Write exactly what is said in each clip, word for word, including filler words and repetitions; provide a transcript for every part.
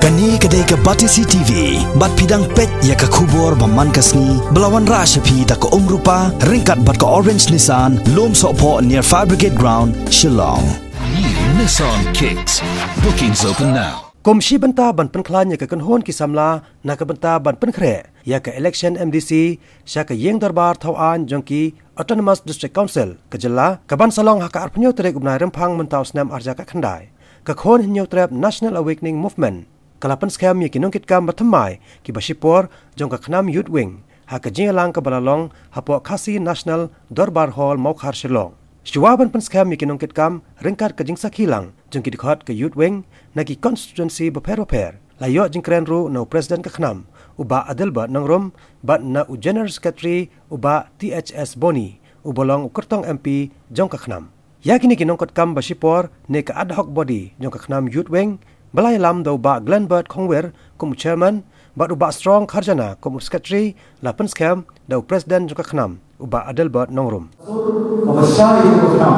Kane ka dei ka Batesi T V, bad phi dang peit ïa ka khubor ba man ka sngi, ba la wanrah sha phi da ka Umrupa, ryngkat bad ka Orange Nissan, Lumsohphoh near Fire Brigade Ground, Shillong. New Nissan Kicks. Bookings open now. Kum shi bynta ban pynkhlaiñ ïa ka kynhun ki samla, na ka bynta ban pynkhreh ïa ka election M D C sha ka ïing dorbar thaw aiñ jong ki Autonomous District Council ka jylla, ka ban sa long ha ka arphew tarik u bnai Rymphang mynta u snem arhajar khatkhyndai, ka Khun Hynñiewtrep National Awakening Movement ka la pynskhem ïa ki nongkitkam ba thymmai kiba shipor jong ka khnam Youth Wing ha ka jingïalang kaba la long hapoh Khasi National Dorbar Hall, Mawkhar, Shillong. Shuwa ban pynskhem ïa ki nongkitkam ryngkat ka jingsakhi lang jong ki dkhot ka Youth Wing na ki constituency bapher bapher, la ïoh jingkren ruh na u President ka khnam, u Bah Adelbert Nongrum, bad na u General Secretary, u Bah T H S Boni, uba long u kyrtong M P jong ka khnam. Ïa kine ki nongkitkam ba shipor ne ka ad hoc body jong ka khnam Youth Wing, ba la ïalam da u Bah Glenbert Khongwir kum u chairman, bad u Bah Strong Kharjana kum u secretary, la pynskhem da u President jong ka khnam, u Bah Adelbert Nongrum. Kaba shai jong ka khnam,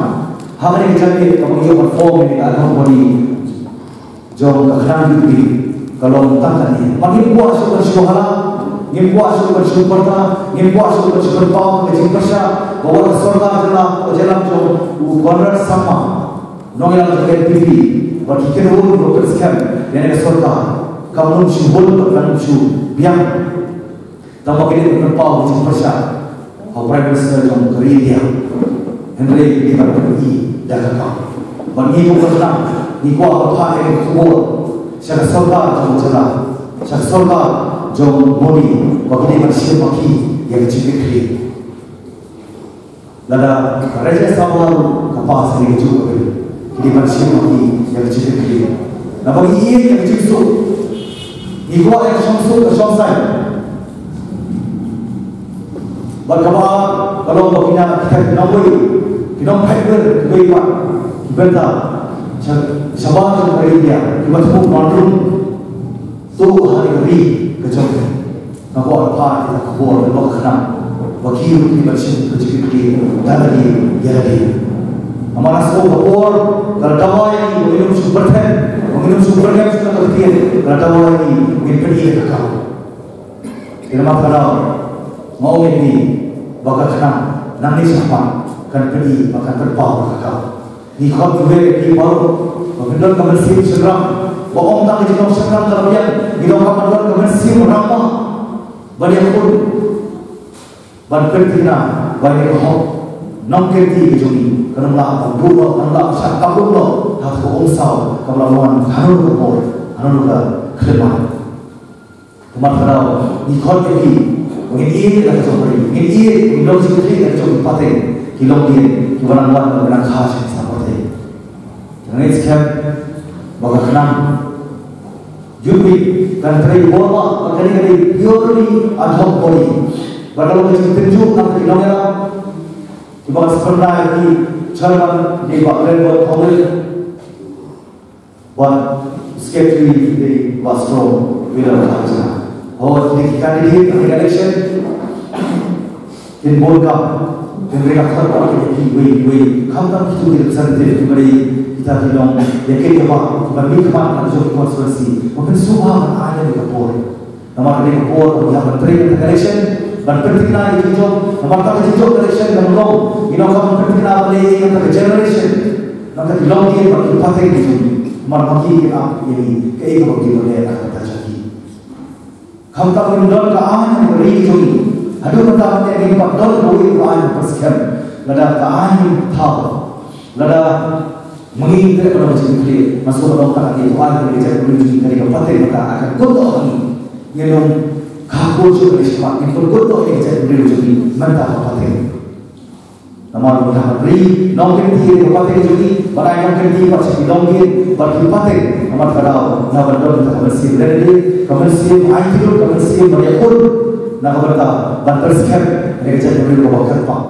ha kane ka jingïaid kaba ngi ïoh ban form ïa ka ad hoc body jong ka khnam Youth Wing, ka long tang kane. Ba ngim kwah shuh ban shu hala, ngim kwah shuh ban shu pyrta, ngim kwah shuh ban shu pynpaw ka jingpyrshah ba wat ka sorkar jylla, ka jylla jong u Conrad Sangma, nongïalam jong ka N P P, bad ki kynhun ba pynskhem ïa kane ka sorkar, kam nym shu bun bad kam nym shu biang. Tang ba ki dei ban pynpaw ka jingpyrshah ha u Prime Minister jong ka ri India. Hynrei ki dei ban pyni da ka kam. Bad ngi kum ka khnam ngi kwah ban phah ïa ka khubor sha ka sorkar jong ka jylla, sha ka sorkar jong u Modi, ba ki dei ban shim ma ki ïa ka jingkitkhlieh. Lada ka Rajya Sabha ruh ka pass ïa ka jingkitkhlieh, ki dei ban shim ma ki ïa ka jingkitkhlieh. Naba ngi ïeit ïa ka jingsuk, ngi kwah ïa ka shongsuk ka shongsaiñ. Bad kaba ar ka long ba ki nongthep nongwei, ki nongthep wir kiwei pat ki bynta sha, shabar jong ka ri India, kiba thmu ban rung. To ha ri ka ri ka jong ka. Nga kwah ban phah ïa ka khubor na ka khnam ba ki ruh ki ban shim ka jingkitkhlieh da lade ïa lade. Namar nga sngew ka por ka la dawa ïa ngi ba ngin ym shu pyrthen, ba ngin ym shu pyrthen shuh na ka ktien, ka la dawa ïa ngi ba ngin pyni ïa ka kam. Te namar kata nga ong ïa phi ba ka khnam nangne shakhmat kan pyni ba kan pynpaw ïa ka kam. Ngi khot ïa phi baroh ba phin don ka mynsiem shynrang, ba ym tang ka jinglong shynrang ka la biang, ngi donkam ban don ka mynsiem rangbah ban ïakhun, ban pynthikna ba ïa ka hok nongkynti ka jong ngi kan ym lah ban buh noh, kan ym lah ban shah kaplum noh ha ka umsaw kaba la wan hano ka por, hano ka khyllipmat. Namar kata ngi khot ïa phi ba ngin ïeit ïa la ka jong ka ri, ngin ïeit, ngin long jingkitkhlieh ïa la ka jong ki pateng ki longdien kiba nang wan, kiba nang kha sha ki sla pateng. Te ngi ngeit skhem ba ka khnam Youth Wing kan trei bor bha, ba kane ka dei purely ad hoc body. Ba ka long ka jingtynjuh na ki nongïalam kiba ngan sngewbha ïa ki, chairman dei Bah Glenbert Khongwir. Bad secretary dei Bah Strong Willard Kharjana. Hooid, kine ki candidate ha ka election kin bun kam, kin rung ka khot ba kin ïa kiwei kiwei, khamtam kitu ki representative kiba dei kita ki nongïakynduh kiba mihkhmat na jong ki constituency, ba phin sngewbha ban ai ïa ka por. Namar ka dei ka por ba ngi hap ban trei ha ka election, ban pynthikna ïa ki jong, namar ka jingjop election kan long, ngi donkam ban pynthikna ban leh ïa ka generation. Namar ki longdien bad ki pateng ki jong ngi, namar ma ki kin ap ïa ngi kaei kaba ngi doh leh na ka bynta jong ki. Khamtam ngim don ka aiñ ka ri ka jong ngi. Haduh mynta mynta ngim pat don kawei ka aiñ ka pyrskhem. Lada ka aiñ ka thaw, lada ma ngi ngim treh ban long jingkitkhlieh, nga sngewbha ban ong tang ïa ka aiñ ka ri ka jong ngi, ka ri ka pateng mynta ka kut noh ha ngi. Ngin ym kha kut shuh ka ri shakhmat, ngin pynkut noh ïa ka jaitbynriew jong ngi mynta ka pateng. Namar ba ngi hap ban ri nongkynti ïa ka pateng jong ngi, ban ai nongkynti pat sha ki longdien bad ki pateng. Namar kata daw ngi hap ban don ka mynsiem lehse, ka mynsiem aiti, ka mynsiem ban ïakhun na ka bynta ban pynskhem ïa ka jaitbynriew kaba kyrpang.